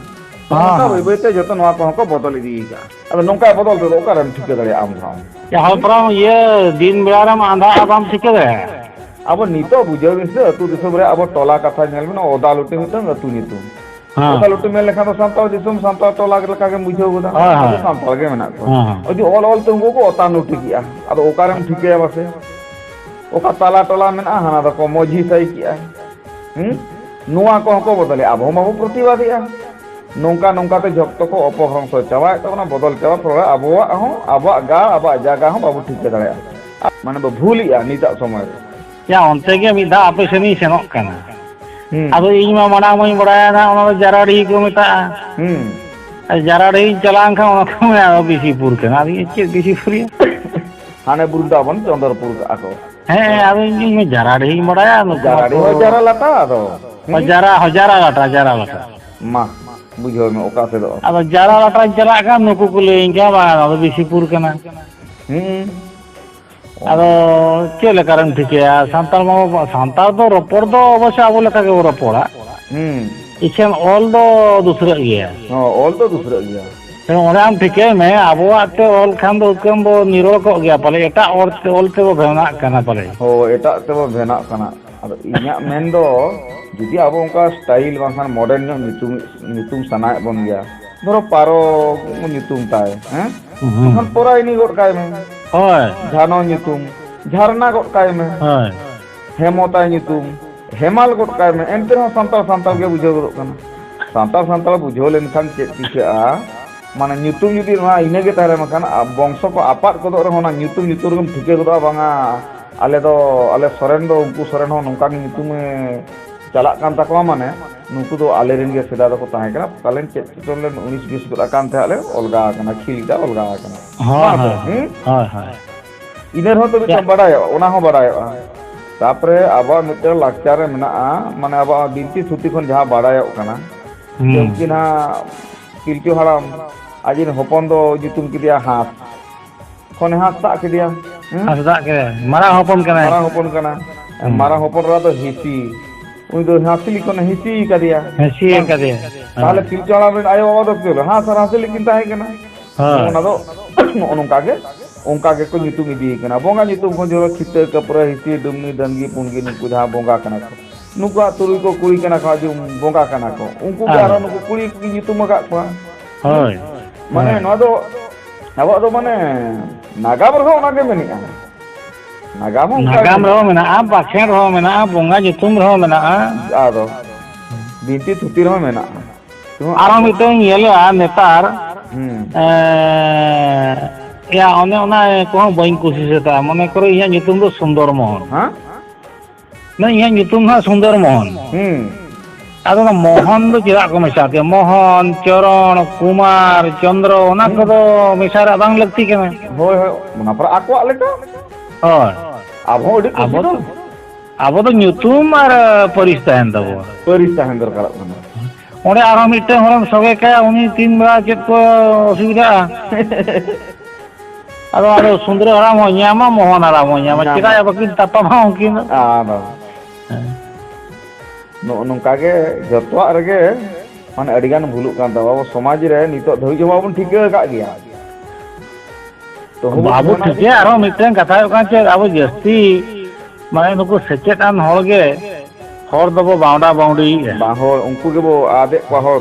ᱛᱚ, ᱦᱮᱸ, ᱱᱚᱝᱠᱟ ᱵᱟᱹᱭ ᱦᱮᱸ᱾ ᱵᱟᱹᱭ ᱛᱮ ᱡᱚᱛᱚ ᱱᱚᱣᱟ ᱠᱚᱦᱚᱸ ᱠᱚ ᱵᱚᱫᱚᱞ ᱤᱫᱤᱭ ᱠᱟᱜᱼᱟ᱾ ᱟᱫᱚ ᱱᱚᱝᱠᱟ ᱵᱚᱫᱚᱞ ᱛᱮᱫᱚ ᱚᱠᱟᱨᱮᱢ ᱴᱷᱤᱠᱟᱹ ᱫᱟᱲᱮᱭᱟᱜᱼᱟ ᱟᱢ ᱫᱚ ᱟᱢ? ᱡᱟᱦᱟᱸ ᱯᱟᱨᱟ ᱤᱭᱟᱹ ᱫᱤᱱ ᱵᱮᱲᱟ ᱨᱮᱢ ᱟᱸᱫᱷᱟᱜᱼᱟ, ᱵᱟᱢ ᱴᱷᱤᱠᱟᱹ ᱫᱟᱲᱮᱭᱟᱜᱼᱟ᱾ ᱟᱵᱚ ᱱᱤᱛᱚᱜ ᱵᱩᱡᱷᱟᱹᱣ ᱵᱤᱱ ᱥᱮ, ᱟᱹᱛᱩ ᱫᱤᱥᱚᱢ ᱨᱮ ᱟᱵᱚ ᱴᱚᱞᱟ ᱠᱟᱛᱷᱟ ᱧᱮᱞ ᱵᱤᱱ, ᱚᱫᱟᱞᱩᱴᱤ ᱢᱤᱫᱴᱟᱝ ᱟᱹᱛᱩ ᱧᱩᱛᱩᱢ᱾ ᱦᱮᱸ᱾ ᱚᱫᱟᱞᱩᱴᱤ ᱢᱮᱱ ᱞᱮᱠᱷᱟᱱ ᱫᱚ ᱥᱟᱱᱛᱟᱲ ᱫᱤᱥᱚᱢ, ᱥᱟᱱᱛᱟᱲ ᱴᱚᱞᱟ ᱞᱮᱠᱟ ᱜᱮᱢ ᱵᱩᱡᱷᱟᱹᱣ ᱜᱚᱫᱟ᱾ ᱦᱳᱭ, ᱟᱫᱚ ᱦᱳᱭ᱾ ᱥᱟᱱᱛᱟᱲ ᱜᱮ ᱢᱮᱱᱟᱜ ᱠᱚᱣᱟ᱾ ᱦᱮᱸ, ᱦᱮᱸ᱾ ᱡᱩᱫᱤ ᱚᱞ ᱚᱞ ᱛᱮ ᱩᱱᱠᱩ ᱠᱚ ᱚᱛᱟᱱᱩᱴᱤ ᱠᱮᱜᱼᱟ, ᱟᱫᱚ ᱚᱠᱟᱨᱮᱢ ᱴᱷᱤᱠᱟᱹᱭᱟ ᱢᱟᱥᱮ? ᱚᱠᱟ ᱛᱟᱞᱟ ᱴᱚᱞᱟ ᱢᱮᱱᱟᱜᱼᱟ, ᱦᱟᱱᱟ ᱫᱚᱠᱚ ᱢᱚᱡᱽᱦᱤ ᱥᱟᱹᱭ ᱠᱮᱜᱼᱟ᱾ ᱦᱩᱸ? ᱱᱚᱣᱟ ᱠᱚᱦᱚᱸ ᱠᱚ ᱵᱚᱫᱚᱞᱮᱜᱼᱟ, ᱟᱵᱚ ᱦᱚᱸ ᱵᱟᱵᱚ ᱯᱨᱚᱛᱤᱵᱟᱫᱮᱜᱼᱟ᱾ ᱱᱚᱝᱠᱟ ᱱᱚᱝᱠᱟ ᱛᱮ ᱡᱷᱚᱛᱚ ᱠᱚ ᱚᱯᱚᱦᱨᱚᱝᱥᱚ ᱪᱟᱵᱟᱭᱮᱫ ᱛᱟᱵᱚᱱᱟ, ᱵᱚᱫᱚᱞ ᱪᱟᱵᱟ ᱯᱚᱨᱮ ᱟᱵᱚᱣᱟᱜ ᱦᱚᱸ, ᱟᱵᱚᱣᱟᱜ ᱜᱟᱲ, ᱟᱵᱚᱣᱟᱜ ᱡᱟᱭᱜᱟ ᱦᱚᱸ ᱵᱟᱵᱚ ᱴᱷᱤᱠᱟᱹ ᱫᱟᱲᱮᱭᱟᱜᱼᱟ᱾ ᱢᱟᱱᱮ ᱵᱚ ᱵᱷᱩᱞᱮᱜᱼᱟ ᱱᱤᱛᱟᱜ ᱥᱚᱢᱚᱭ ᱨᱮ᱾ ᱭᱟ, ᱚᱱᱛᱮ ᱜᱮ ᱢᱤᱫ ᱫᱷᱟᱣ ᱟᱯᱮ ᱥᱮᱱᱤᱧ ᱥᱮᱱᱚᱜ ᱠᱟᱱᱟ᱾ ᱦᱩᱸ᱾ ᱟᱫᱚ ᱤᱧ ᱢᱟ ᱢᱟᱲᱟᱝ ᱢᱟᱧ ᱵᱟᱲᱟᱭᱟ ᱱᱟᱜ, ᱚᱱᱟ ᱫᱚ ᱡᱟᱨᱟᱰᱤᱦᱤ ᱠᱚ ᱢᱮᱛᱟᱜᱼᱟ᱾ ᱦᱩᱸ᱾ ᱟᱨ ᱡᱟᱨᱟᱰᱤᱦᱤᱧ ᱪᱟᱞᱟᱣ ᱮᱱ ᱠᱷᱟᱱ ᱚᱱᱟ ᱠᱚ ᱢᱮᱱᱟ ᱟᱨᱚ ᱵᱤᱥᱤᱯᱩᱨ ᱠᱟᱱᱟ᱾ ᱟᱫᱚ ᱤᱧ ᱪᱮᱫ ᱵᱤᱥᱤᱯᱩᱨ ᱭᱟ? ᱦᱟᱱᱮ ᱵᱨᱤᱱᱫᱟᱵᱚᱱ ᱪᱚᱱᱫᱨᱚᱯᱩᱨ ᱠᱟᱜᱼᱟ ᱠᱚ᱾ ᱦᱮᱸ, ᱟᱫᱚ ᱤᱧ, ᱤᱧ ᱢᱟ ᱡᱟᱨᱟᱰᱤᱦᱤᱧ ᱵᱟᱲᱟᱭᱟ, ᱱᱩᱠᱩ ᱡᱟᱨᱟᱰᱤ ᱢᱟᱠᱚ ᱦᱚᱸ ᱡᱟᱨᱟ ᱞᱟᱴᱟ ᱟᱫᱚ᱾ ᱦᱩᱸ? ᱡᱟᱨᱟ, ᱦᱚᱸ, ᱡᱟᱨᱟ ᱞᱟᱴᱟ, ᱡᱟᱨᱟ ᱞᱟᱴᱟ᱾ ᱢᱟ, ᱵᱩᱡᱷᱟᱹᱣ ᱢᱮ ᱚᱠᱟ ᱥᱮᱫᱚᱜ᱾ ᱟᱫᱚ ᱡᱟᱨᱟ ᱞᱟᱴᱟᱧ ᱪᱟᱞᱟᱜ ᱠᱷᱟᱱ ᱱᱩᱠᱩ ᱠᱚ ᱞᱟᱹᱭᱟᱹᱧ ᱠᱟᱱᱟ, "ᱵᱟᱝ, ᱱᱚᱣᱟ ᱫᱚ ᱵᱤᱥᱤᱯᱩᱨ ᱠᱟᱱᱟ᱾" ᱦᱩᱸ᱾ ᱟᱫᱚ ᱪᱮᱫ ᱞᱮᱠᱟᱨᱮᱢ ᱴᱷᱤᱠᱟᱹᱭᱟ? ᱥᱟᱱᱛᱟᱲ ᱢᱟ, ᱥᱟᱱᱛᱟᱲ ᱫᱚ ᱨᱚᱯᱚᱲ ᱫᱚ ᱚᱵᱚᱥᱥᱳᱭ ᱟᱵᱚ ᱞᱮᱠᱟ ᱜᱮᱵᱚ ᱨᱚᱯᱚᱲᱟ᱾ ᱦᱩᱸ᱾ ᱤᱠᱷᱟᱹᱱ ᱚᱞ ᱫᱚ ᱫᱩᱥᱨᱟᱹᱜ ᱜᱮᱭᱟ᱾ ᱦᱚᱸ, ᱚᱞ ᱫᱚ ᱫᱩᱥᱨᱟᱹᱜ ᱜᱮᱭᱟ᱾ ᱛᱚ ᱚᱸᱰᱮ ᱟᱢ ᱴᱷᱤᱠᱟᱹᱭ ᱢᱮ, ᱟᱵᱚᱣᱟᱜ ᱛᱮ ᱚᱞ ᱠᱷᱟᱱ ᱫᱚ ᱩᱛᱟᱹᱢ ᱵᱚ ᱱᱤᱨᱚᱲ ᱠᱚᱜ ᱜᱮᱭᱟ ᱯᱟᱞᱮ, ᱮᱴᱟᱜ ᱚᱞ ᱛᱮ, ᱚᱞ ᱛᱮᱵᱚ ᱵᱷᱮᱱᱟᱜ ᱠᱟᱱᱟ ᱯᱟᱞᱮ᱾ ᱦᱳᱭ, ᱮᱴᱟᱜ ᱛᱮᱵᱚ ᱵᱷᱮᱱᱟᱜ ᱠᱟᱱᱟ᱾ ᱟᱫᱚ ᱤᱧᱟᱹᱜ ᱢᱮᱱ ᱫᱚ, ᱡᱩᱫᱤ ᱟᱵᱚ ᱚᱱᱠᱟ style ᱵᱟᱝᱠᱷᱟᱱ modern ᱧᱚᱜ ᱧᱩᱛᱩᱢ, ᱧᱩᱛᱩᱢ ᱥᱟᱱᱟᱭᱮᱫ ᱵᱚᱱ ᱜᱮᱭᱟ, ᱫᱷᱚᱨᱚ ᱯᱟᱨᱚ ᱧᱩᱛᱩᱢ ᱛᱟᱭ, ᱦᱮᱸ? ᱦᱩᱸ᱾ ᱮᱱᱠᱷᱟᱱ ᱯᱚᱨᱟᱭᱱᱤ ᱜᱚᱫ ᱠᱟᱭ ᱢᱮ᱾ ᱦᱳᱭ᱾ ᱡᱷᱟᱱᱚ ᱧᱩᱛᱩᱢ, ᱡᱷᱟᱨᱱᱟ ᱜᱚᱫ ᱠᱟᱭ ᱢᱮ᱾ ᱦᱳᱭ᱾ ᱦᱮᱢᱚ ᱛᱟᱭ ᱧᱩᱛᱩᱢ, ᱦᱮᱢᱟᱞ ᱜᱚᱫ ᱠᱟᱭ ᱢᱮ᱾ ᱮᱱᱛᱮ ᱨᱮᱦᱚᱸ ᱥᱟᱱᱛᱟᱲ ᱥᱟᱱᱛᱟᱲ ᱜᱮ ᱵᱩᱡᱷᱟᱹᱣ ᱜᱚᱫᱚᱜ ᱠᱟᱱᱟ᱾ ᱥᱟᱱᱛᱟᱲ ᱥᱟᱱᱛᱟᱲ ᱵᱩᱡᱷᱟᱹᱣ ᱞᱮᱱᱠᱷᱟᱱ ᱪᱮᱫ ᱪᱤᱠᱟᱹᱜᱼᱟ? ᱢᱟᱱᱮ ᱧᱩᱛᱩᱢ ᱡᱩᱫᱤ ᱱᱚᱣᱟ ᱤᱱᱟᱹᱜᱮ ᱛᱟᱦᱮᱸ ᱞᱮᱱᱠᱷᱟᱱ, ᱟ, ᱵᱚᱝᱥᱚ ᱠᱚ ᱟᱯᱟᱫ ᱜᱚᱫᱚᱜ ᱨᱮᱦᱚᱸ ᱚᱱᱟ ᱧᱩᱛᱩᱢ, ᱧᱩᱛᱩᱢ ᱨᱮᱜᱮᱢ ᱴᱷᱤᱠᱟᱹ ᱜᱚᱫᱚᱜᱼᱟ, ᱵᱟᱝᱟ ᱟᱞᱮ ᱫᱚ, ᱟᱞᱮ ᱥᱚᱨᱮᱱ ᱫᱚ ᱩᱱᱠᱩ ᱥᱚᱨᱮᱱ ᱦᱚᱸ ᱱᱚᱝᱠᱟᱱ ᱧᱩᱛᱩᱢᱮ ᱪᱟᱞᱟᱜ ᱠᱟᱱ ᱛᱟᱠᱚᱣᱟ, ᱢᱟᱱᱮ ᱱᱩᱠᱩ ᱫᱚ ᱟᱞᱮᱨᱮᱱ ᱜᱮ ᱥᱮᱫᱟᱭ ᱫᱚᱠᱚ ᱛᱟᱦᱮᱸ ᱠᱟᱱᱟ, ᱯᱟᱞᱮᱱ ᱪᱮᱫ ᱪᱚᱝ ᱞᱮ ᱩᱱᱤᱥ ᱵᱤᱥ ᱜᱚᱫ ᱟᱠᱟᱱ ᱛᱟᱦᱮᱸᱫ ᱞᱮ, ᱚᱞᱜᱟ ᱟᱠᱟᱱᱟ, ᱠᱷᱤᱞ ᱫᱟ ᱚᱞᱜᱟ ᱟᱠᱟᱱᱟ᱾ ᱦᱳᱭ, ᱵᱟᱝ ᱥᱮ? ᱦᱳᱭ, ᱦᱩᱸ? ᱦᱳᱭ, ᱦᱳᱭ᱾ ᱤᱱᱟᱹ ᱨᱮᱦᱚᱸ ᱛᱚ ᱢᱤᱫᱴᱟᱝ ᱪᱮᱫ? ᱵᱟᱰᱟᱭᱚᱜᱼᱟ, ᱚᱱᱟ ᱦᱚᱸ ᱵᱟᱰᱟᱭᱚᱜᱼᱟ᱾ ᱛᱟᱯᱚᱨᱮ ᱟᱵᱚᱣᱟᱜ ᱢᱤᱫᱴᱟᱝ ᱞᱟᱠᱪᱟᱨ ᱨᱮ ᱢᱮᱱᱟᱜᱼᱟ, ᱢᱟᱱᱮ ᱟᱵᱚᱣᱟᱜ ᱵᱤᱱᱛᱤ ᱛᱷᱩᱛᱤ ᱠᱷᱚᱱ ᱡᱟᱦᱟᱸ ᱵᱟᱰᱟᱭᱚᱜ ᱠᱟᱱᱟ, ᱦᱩᱸ᱾ ᱡᱮ ᱩᱱᱠᱤᱱ ᱦᱟᱸᱜ ᱯᱤᱞᱪᱩ ᱦᱟᱲᱟᱢ ᱟᱡ ᱨᱮᱱ ᱦᱚᱯᱚᱱ ᱫᱚ ᱧᱩᱛᱩᱢ ᱠᱮᱫᱮᱭᱟ ᱦᱟᱸᱥ, ᱠᱷᱚᱱᱮ ᱦᱟᱸᱥ ᱥᱟᱵ ᱠᱮᱫᱮᱭᱟ᱾ ᱦᱮᱸ? ᱦᱟᱸᱥ ᱥᱟᱵ ᱠᱮᱫᱮᱭᱟ, ᱢᱟᱨᱟᱝ ᱦᱚᱯᱚᱱ ᱠᱟᱱᱟᱭ᱾ ᱢᱟᱨᱟᱝ ᱦᱚᱯᱚᱱ ᱠᱟᱱᱟ᱾ ᱦᱩᱸ᱾ ᱢᱟᱨᱟᱝ ᱦᱚᱯᱚᱱ ᱨᱮ ᱫᱚ ᱦᱤᱸᱥᱤ, ᱩᱱᱤ ᱫᱚ ᱦᱟᱸᱥᱞᱤ ᱠᱷᱚᱱᱮ ᱦᱤᱸᱥᱤ ᱠᱟᱫᱮᱭᱟ᱾ ᱦᱤᱸᱥᱤ ᱵᱟᱝ? ᱠᱟᱫᱮᱭᱟ᱾ ᱛᱟᱦᱚᱞᱮ ᱦᱮᱸ᱾ ᱯᱤᱞᱪᱩ ᱦᱟᱲᱟᱢ ᱨᱮᱱ ᱟᱭᱳ ᱵᱟᱵᱟ ᱫᱚ ᱪᱮᱫ ᱦᱟᱸᱥ ᱟᱨ ᱦᱟᱸᱥᱞᱤ ᱠᱤᱱ ᱛᱟᱦᱮᱸ ᱠᱟᱱᱟ᱾ ᱦᱳᱭ᱾ ᱚᱱᱟ ᱫᱚ ᱱᱚᱜᱼᱚ ᱱᱚᱝᱠᱟ ᱜᱮ, ᱚᱱᱠᱟ ᱜᱮᱠᱚ ᱧᱩᱛᱩᱢ ᱤᱫᱤᱭᱮ ᱠᱟᱱᱟ᱾ ᱵᱚᱸᱜᱟ ᱧᱩᱛᱩᱢ ᱠᱷᱚᱱ ᱡᱚᱨᱚ ᱪᱷᱤᱛᱟᱹ, ᱠᱟᱹᱯᱨᱟᱹ, ᱦᱤᱸᱥᱤ, ᱰᱩᱢᱱᱤ, ᱰᱟᱹᱝᱜᱤ, ᱯᱩᱸᱰᱜᱤ, ᱱᱩᱠᱩ ᱡᱟᱦᱟᱸ ᱵᱚᱸᱜᱟ ᱠᱟᱱᱟ ᱠᱚ᱾ ᱱᱩᱠᱩᱣᱟᱜ ᱛᱩᱨᱩᱭ ᱠᱚ ᱠᱩᱲᱤ ᱠᱟᱱᱟ ᱠᱚ, ᱟᱡᱚᱢ ᱵᱚᱸᱜᱟ ᱠᱟᱱᱟ ᱠᱚ᱾ ᱩᱱᱠᱩ ᱜᱮ ᱦᱮᱸ᱾ ᱟᱨᱦᱚᱸ ᱱᱩᱠᱩ ᱠᱩᱲᱤ ᱠᱚ ᱧᱩᱛᱩᱢ ᱟᱠᱟᱫ ᱠᱚᱣᱟ᱾ ᱦᱳᱭ᱾ ᱢᱟᱱᱮ ᱦᱳᱭ᱾ ᱱᱚᱣᱟ ᱫᱚ ᱟᱵᱚᱣᱟᱜ ᱫᱚ ᱢᱟᱱᱮ ᱱᱟᱜᱟᱢ ᱨᱮᱦᱚᱸ ᱚᱱᱟ ᱜᱮ ᱢᱮᱱᱟᱜᱼᱟ᱾ ᱱᱟᱜᱟᱢ ᱦᱚᱸ ᱚᱱᱠᱟ ᱜᱮ ᱱᱟᱜᱟᱢ ᱢᱮᱱᱟᱜᱼᱟ᱾ ᱨᱮᱦᱚᱸ ᱢᱮᱱᱟᱜᱼᱟ, ᱵᱟᱠᱷᱮᱬ ᱨᱮᱦᱚᱸ ᱢᱮᱱᱟᱜᱼᱟ, ᱵᱚᱸᱜᱟ ᱧᱩᱛᱩᱢ ᱨᱮᱦᱚᱸ ᱢᱮᱱᱟᱜᱼᱟ᱾ ᱟᱫᱚ ᱵᱤᱱᱛᱤ ᱛᱷᱩᱛᱤ ᱨᱮᱦᱚᱸ ᱢᱮᱱᱟᱜᱼᱟ᱾ ᱡᱮᱢᱚᱱ ᱟᱨᱦᱚᱸ ᱟᱵᱚ ᱢᱤᱫᱴᱟᱝ ᱤᱧ ᱧᱮᱞᱮᱜᱼᱟ ᱱᱮᱛᱟᱨ, ᱦᱩᱸ᱾ ᱮᱸ, ᱭᱟ, ᱚᱱᱮ ᱚᱱᱟ ᱠᱚᱦᱚᱸ ᱵᱟᱹᱧ ᱠᱩᱥᱤᱥᱟᱫᱟ᱾ ᱢᱚᱱᱮ ᱠᱚᱨᱚ ᱤᱧᱟᱹᱜ ᱧᱩᱛᱩᱢ ᱫᱚ ᱥᱩᱱᱫᱚᱨ ᱢᱳᱦᱚᱱ᱾ ᱦᱮᱸ? ᱱᱚᱣᱟ ᱤᱧᱟᱹᱜ ᱧᱩᱛᱩᱢ ᱫᱚ ᱦᱟᱸᱜ ᱥᱩᱱᱫᱚᱨ ᱢᱳᱦᱚᱱ᱾ ᱦᱩᱸ᱾ ᱟᱫᱚ ᱚᱱᱟ ᱢᱳᱦᱚᱱ ᱫᱚ ᱪᱮᱫᱟᱜ ᱠᱚ ᱢᱮᱥᱟ ᱠᱮᱫᱟ? ᱢᱳᱦᱚᱱ, ᱪᱚᱨᱚᱬ, ᱠᱩᱢᱟᱨ, ᱪᱚᱱᱫᱨᱚ, ᱚᱱᱟ ᱦᱩᱸ᱾ ᱠᱚᱫᱚ ᱢᱮᱥᱟ ᱨᱮᱭᱟᱜ ᱵᱟᱝ ᱞᱟᱹᱠᱛᱤ ᱠᱟᱱᱟ᱾ ᱦᱳᱭ, ᱦᱳᱭ, ᱚᱱᱟ ᱯᱚᱨᱮ ᱟᱠᱚᱣᱟᱜ ᱞᱮᱠᱟ᱾ ᱦᱳᱭ᱾ ᱟᱵᱚ ᱦᱚᱸ ᱟᱹᱰᱤ ᱠᱩᱥᱤ ᱟᱵᱚ ᱫᱚ᱾ ᱫᱚ, ᱟᱵᱚ ᱫᱚ ᱧᱩᱛᱩᱢ ᱟᱨ ᱯᱟᱹᱨᱤᱥ ᱛᱟᱦᱮᱱ ᱛᱟᱵᱚᱱᱟ᱾ ᱯᱟᱹᱨᱤᱥ ᱛᱟᱦᱮᱱ ᱫᱚᱨᱠᱟᱨᱚᱜ ᱠᱟᱱᱟ᱾ ᱚᱸᱰᱮ ᱟᱨᱦᱚᱸ ᱢᱤᱫᱴᱟᱝ ᱦᱚᱲᱮᱢ ᱥᱚᱜᱮ ᱠᱟᱭᱟ, ᱩᱱᱤ ᱛᱤᱱ ᱵᱮᱲᱟ ᱪᱮᱫ ᱠᱚ ᱚᱥᱩᱵᱤᱫᱷᱟᱜᱼᱟ? ᱟᱫᱚ, ᱟᱫᱚ ᱥᱩᱱᱫᱨᱚ ᱦᱟᱲᱟᱢ ᱦᱚᱸᱭ ᱧᱟᱢᱟ, ᱢᱳᱦᱚᱱ ᱦᱟᱲᱟᱢ ᱦᱚᱸᱭ ᱧᱟᱢᱟ᱾ ᱧᱟᱢᱟ᱾ ᱪᱮᱫᱟᱜ ᱭᱟ ᱵᱟᱹᱠᱤᱱ ᱛᱟᱯᱟᱢᱟ ᱩᱱᱠᱤᱱ ᱫᱚ? ᱟᱫᱚ᱾ ᱦᱮᱸ᱾ ᱱᱚᱜᱼᱚ ᱱᱚᱝᱠᱟ ᱜᱮ ᱡᱚᱛᱚᱣᱟᱜ ᱨᱮᱜᱮ ᱢᱟᱱᱮ ᱟᱹᱰᱤ ᱜᱟᱱ ᱵᱷᱩᱞᱩᱜ ᱠᱟᱱ ᱛᱟᱵᱚᱱᱟ᱾ ᱟᱵᱚ ᱥᱚᱢᱟᱡᱽ ᱨᱮ ᱱᱤᱛᱚᱜ ᱫᱷᱟᱹᱵᱤᱡ ᱦᱚᱸ ᱵᱟᱵᱚᱱ ᱴᱷᱤᱠᱟᱹ ᱟᱠᱟᱫ ᱜᱮᱭᱟ᱾ ᱛᱚᱵᱩ ᱵᱟᱵᱚ ᱚᱱᱟ ᱴᱷᱤᱠᱟᱹᱭᱟ᱾ ᱟᱨᱦᱚᱸ ᱢᱤᱫᱴᱮᱱ ᱠᱟᱛᱷᱟ ᱦᱩᱭᱩᱜ ᱠᱟᱱᱟ ᱪᱮᱫ, ᱟᱵᱚ ᱡᱟᱹᱥᱛᱤ ᱢᱟᱱᱮ ᱱᱩᱠᱩ ᱥᱮᱪᱮᱫ ᱟᱱ ᱦᱚᱲ ᱜᱮ ᱦᱚᱲ ᱫᱚᱵᱚ ᱵᱟᱣᱰᱟ ᱵᱟᱣᱰᱤᱭᱮᱫᱼᱟ᱾ ᱵᱟᱝ, ᱦᱚᱲ ᱩᱱᱠᱩ ᱜᱮᱵᱚ ᱟᱫᱮᱜ ᱠᱚᱣᱟ ᱦᱚᱲ᱾